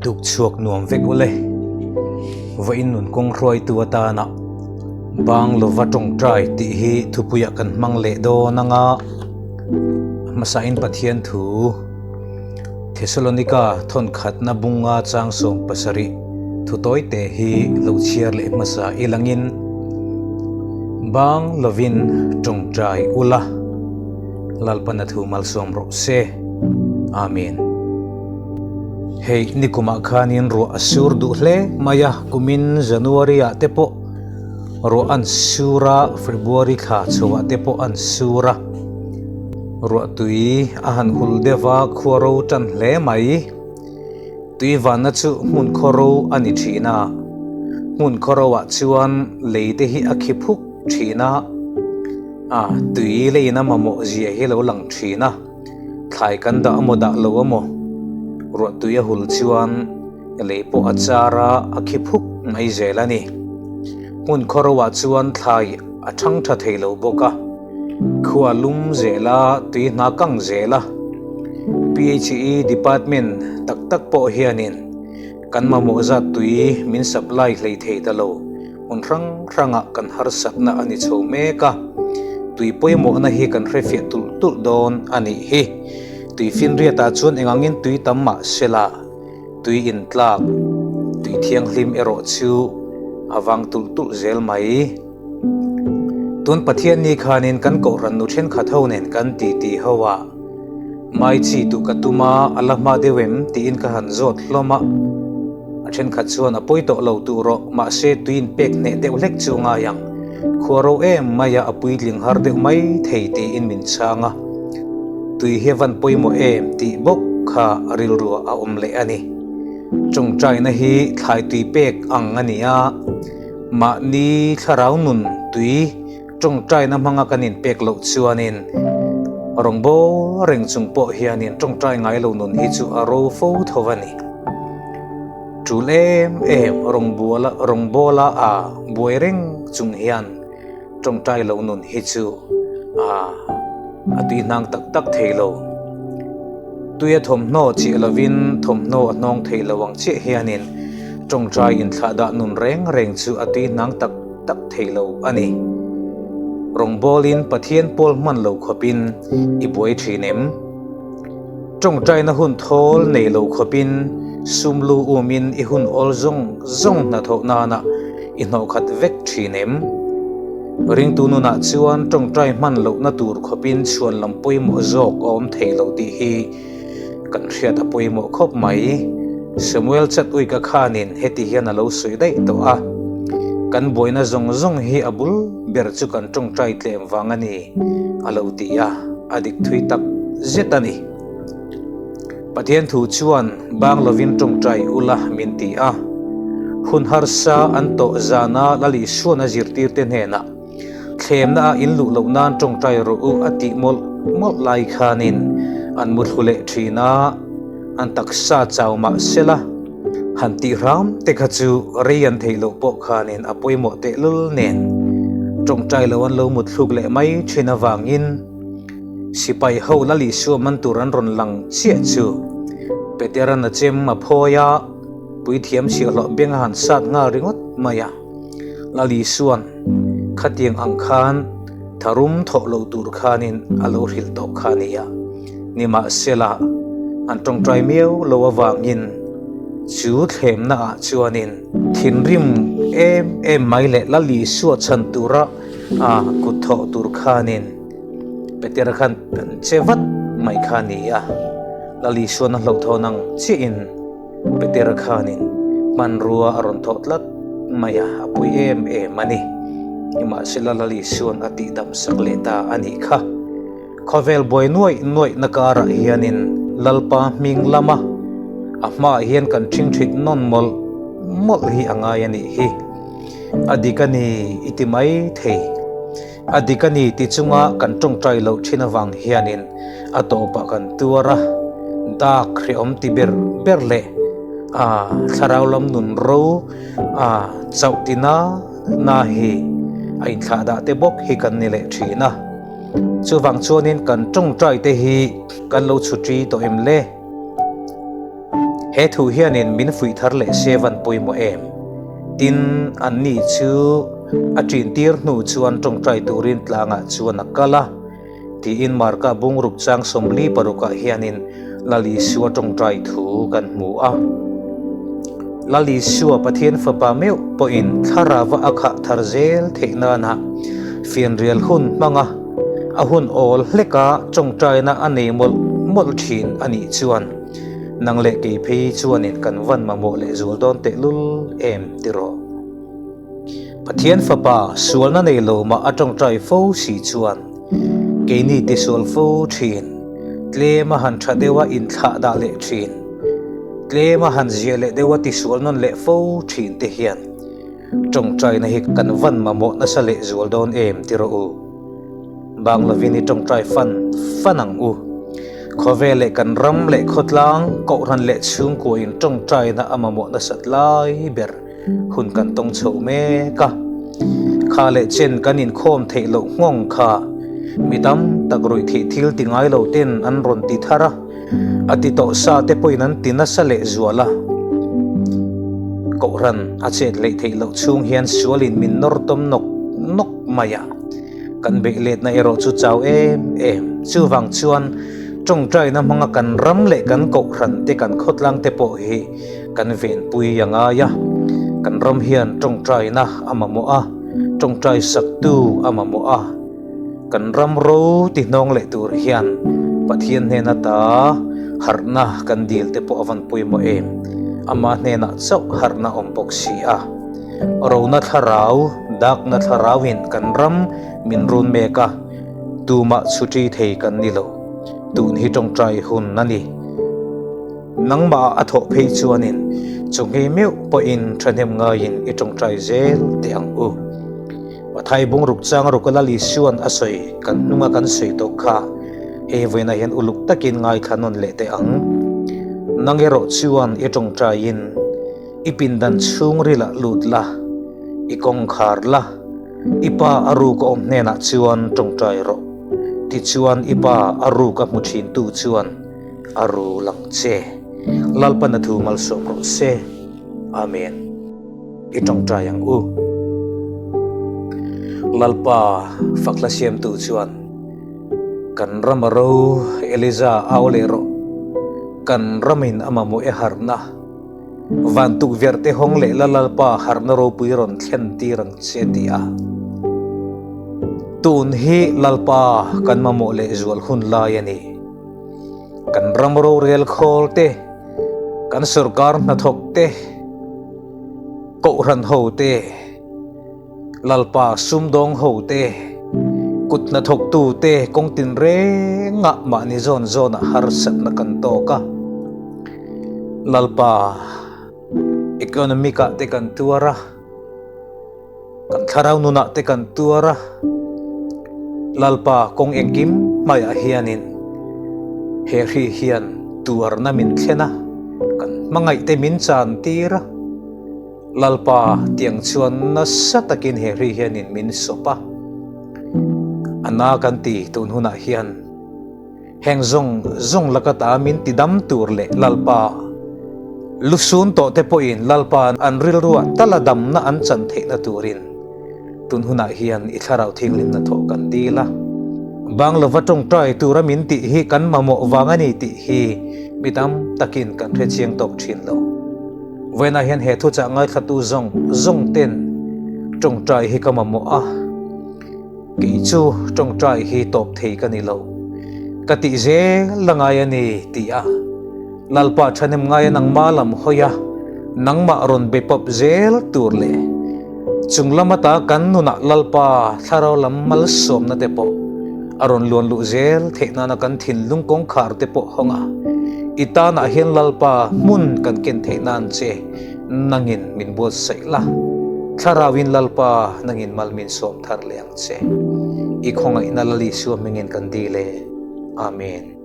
Tuk chhuak nuam vek ule. Vawiin nun kawng hruaitu atana bang lova tawngtai tih hi thupuiah kan hmang leh dawn anga hmasain Pathian thu Thesalonika thawnkhatna bunga chang 70 thu tawite hi lo chhiar leh hmasa ilangin bang lovin tawngtai ula. Lalpana thu malsawm rawh se. Amen. Hei nikumah khanin ruah a sur duh hle mai a, kumin January ah te pawh ruah an sur a, February thla chhoah te pawh an sur a. Ruah tui a han hul deuh a, khua ro tan hle mai. Tui vanna chu hmun khaw ro a ni thin a, hmun khaw ro ah chuan lei te hi a khi phuk thin a, a tui leiin a mamawh zia hi a lo lang thin a, thlai kan dah amaw dah lo amaw ruah tui a hul chuan lei pawh a char a, a khi phuk mai zel a ni. Hmun khaw ro ah chuan thlai a thang tha thei lo bawk a. Khua lum zel a, tui hna kang zel a. PHE department tak tak pawh hianin kan mamawh zat tui min supply hlei thei ta lo. Hmun hrang hrangah kan harsatna a ni chho mek a. Tui pawimawhna hi kan hrefiah tulh tulh dawn a nih hi. Tui finriatah chuan engangin tui tam mah sela tui intlak, tui thianghlim erawh chu a vang tulh tulh zel mai. Tun Pathian ni khanin kan kohhran nu thenkhat ho nen kan ti ti ho a, Mai chi duh ka tum a, a la hma deuh em? tiin ka han zawt hlawm a. A thenkhat chuan a pawi tawh lo duh rawh, mahse tuiin pek hneh deuh hlek chu ngai ang, khua ro em mai a, a puitling har deuh mai thei tiin min chhang a. Tui hi a van pawimawh em tih bawk kha rilruah a awm leh a ni. Tawngtaina hi thlai tui pek ang a ni a. Mahni thlarau nun tui tawngtaina hmanga kan inpek loh chuanin rawngbâwl reng chung pawh hianin tawngtai ngai lo nun hi chu a ro fo tho a ni. Ṭul em em rawngbâwla rawngbâwla a buai reng chung hian tawngtai lo nun hi chu a a tuihnang tak tak thei lo. Tuia thawmhnaw chiah lovin thawmhnaw a hnawng thei lo ang chiah hianin tawngtai inthlahdah nun reng reng chu a tuihnang tak tak thei lo a ni. Rawngbawlin Pathian pawl hman lo khawpin i buai thin em? Tawngtaina hun thawl nei lo khawpin sum lu umin i hun awl zawng zawng hnathawh nana i hnawhkhat vek thin em? Ringtu nunah chuan tawngtai hman lohna tur khawpin chhuan lam pawimawh zawk a awm thei lo tih hi kan hriat a pawimawh khawp mai. Samuel Chatwika khanin heti hian a lo sawi daih tawh a, Kan buaina zawng zawng hi a bul ber chu kan tawngtai tlem vang a ni, a lo ti a, a dik thui tak zet a ni. Pathian thu chuan bang lovin tawngtai ula min ti a. Hun harsa an tawh zana Lal Isuan a zirtirte hnenah thlemna ah in luh loh nan tawngtai rawh u a tih mawlh mawlh lai khanin an mu thlu leh thin a, an taksa chau mah sela han tih hram te kha chu rei an theih loh pawh khanin a pawimawh tehlul nen tawngtai lo an lo mut thluk leh mai thin avangin Sipai ho Lal Isua man tur an rawn lang chiah chu Petera'n a chem a phawi a, puithiam chhiahhlawh beng a han sat nghal ringawt mai a. Lal Isua'n khatiang ang khan tharum thawh lo tur khanin a lo hrilh tawh kha a ni a. Nimahsela, an tawngtai miau lo avangin chu thlemna ah chuanin thinrim em em mai leh Lal Isua chhan tura a kut thawh tur khanin Petera khan an che vat mai kha a ni a, Lal Isuan a hlauhthawn ang chiahin Petera khanin hmanrua a rawn thawh tlat mai a, a pui em em a ni. Nimahsela Lal Isuan a tihdam sak leh ta a nih kha. Khawvel buai nuaih nuaihna karah hianin Lalpa hming lama a hmaah hian kan ṭhingṭhit nawn mawlh mawlh hi a ngai a nih hi. A dik a ni i ti mai thei. A dik a ni ti chunga kan tawngtai loh thin avang hianin a tawpah kan tuar a, dak hrehawm ti ber ber leh a thlarau lam nun ro a chauh ti na na hi a inthlah dah te bawk hi kan ni leh thin a. Chuvang chuanin kan tawngtai te hi kan lo chhutri tawh em le? He thu hianin min fuih thar leh se van pawimawh em? Tin, anni chu a ṭintir hnu chuan ṭawngṭai turin tlangah chuan a kal a, tiin Marka bungruk chang 46ah hianin Lal Isua ṭawngṭai thu kan hmu a. Lal Isua Pathian Fapa meuh pawhin thlarava a khah thar zel theih nana fianrial hun hmanga a hun awl hleka ṭawngṭaina a nei mawlh mawlh ṭhin a nih chuan nang leh kei phei chuanin kan van mamawh lehzual dawn tehlul em tiraw? Pathian Fapa sualna nei lo mah a tawngtai fo si chuan keini tisual fo thin, tlem a han tha deuha inthlah dah leh thin, tlem a han ziah leh deuha tisual nawn leh fo thin te hian tawngtaina hi kan van mamawh nasa leh zual dawn em ti rawh u. Bang lovin i tawngtai fan fan ang u. Khawvel leh kan ram leh khawtlang, kohhran leh chhungkua in tawngtaina a mamawh nasat lai ber. Hun kan tawng chho mek a, kha leh chen kan inkhawm theih loh nghawng kha mi tam tak ruih theih thil ti ngai lo ten an rawn ti thar a, a ti tawh sa te pawhin an ti nasa leh zual a. Kohhran a chet hleih theih loh chhung hian sualin min nawr tawm nawk nawk mai a, kan beih letna erawh chu chau em em. Chuvang chuan tawngtaina hmanga kan ram leh kan kohhran te kan khawtlang te pawh hi Kan venpui a ngai a, kan ram hian tawngtaina a mamawh a, tawngtai saktu a mamawh a. Kan ram ro ti hnawng leh tur hian Pathian hnen ata harhna kan dil te pawh a van pawimawh em? Ama hnenah chauh harhna awm bawk si a. Rona thlarau, dakna thlarauin kan ram min run mek a, tumah chhuṭi thei kan ni lo. Tun hi tawngtai hun a ni. Nangmah a thawh phei chuanin chunghei meuh pawhin thahnem ngaiin i tawngtai zel teh ang u. Mathai bungruk chang ruk Lal Isua'n a sawi kan hnunga kan sawi tawh kha hei vawiinah hian uluk takin ngaithla nawn leh teh ang. Nang erawh chuan i tawngtaiin i pindan chhungrilah lut la, i kawngkhar la, i pa a ruk a awm hnenah chuan tawngtai rawh. Tichuan i pa a ruk a hmu thintu chuan A ru lang che. Lalpan a thu malsawm rawh se. Amen. I tawngtai ang u. Lalpa fakhla siamtu chuan kan ram a ro Eliza au leh rawh. Kan ramin a mamawh e harhna. Van tukverh te hawng leh la Lalpa harhna ropui rawn thlen tir ang che ti a. Tun hi Lalpa kan mamawh leh zual hun lai a ni. Kan ram rorel khawl te, kan sorkar hnathawk te, kohhran ho te, Lalpa sumdawng ho te, kut hnathawktu te kawng tinrengah mahni zawn zawnah harsatna kan tawk a. Lalpa economic ah te kan tuar a. Kan thlarau nunah te kan tuar a, Lalpa kawng engkim hmaiah hianin he hri hian tuarna min thlen a, kan hmangaih te min chan tir a, Lalpa tiang chuan nasa takin he hri hianin min sawp a, a na kan ti tun hunah hian. Heng zawng zawng laka ta min ti dam tur leh Lalpa lusun tawh te pawhin Lalpa an rilruah tala damna an chan theihna turin tun hunah hian i thlarau thianghlimna thawh kan dil a. Bang lova tawngtai tura min tih hi kan mamawh vang a ni tih hi mi tam takin kan hre chiang tawk thin lo. Vawiinah hian he thuchah ngaithlatu zawng zawng ten tawngtai hi ka mamawh a. Kei chu tawngtai hi tawp thei ka ni lo. Ka tih zel la ngai a ni, ti a. Lalpa thahnem ngaia nangmah lam hawi a, nangmah rawn be pawp zel tur leh chung lam ata kan nunah Lalpa thlarau lam malsawmna te pawh a rawn luan luh zel theih nana kan thinlung kawngkhar te pawh hawng a, i tanah hian Lalpa hmun kan ken theih nan che nangin min buatsaih la. Thlarauin Lalpa nangin mal min sawm thar leh ang che. I khawngaihna Lal Isua hmingin kan dil e. Amen.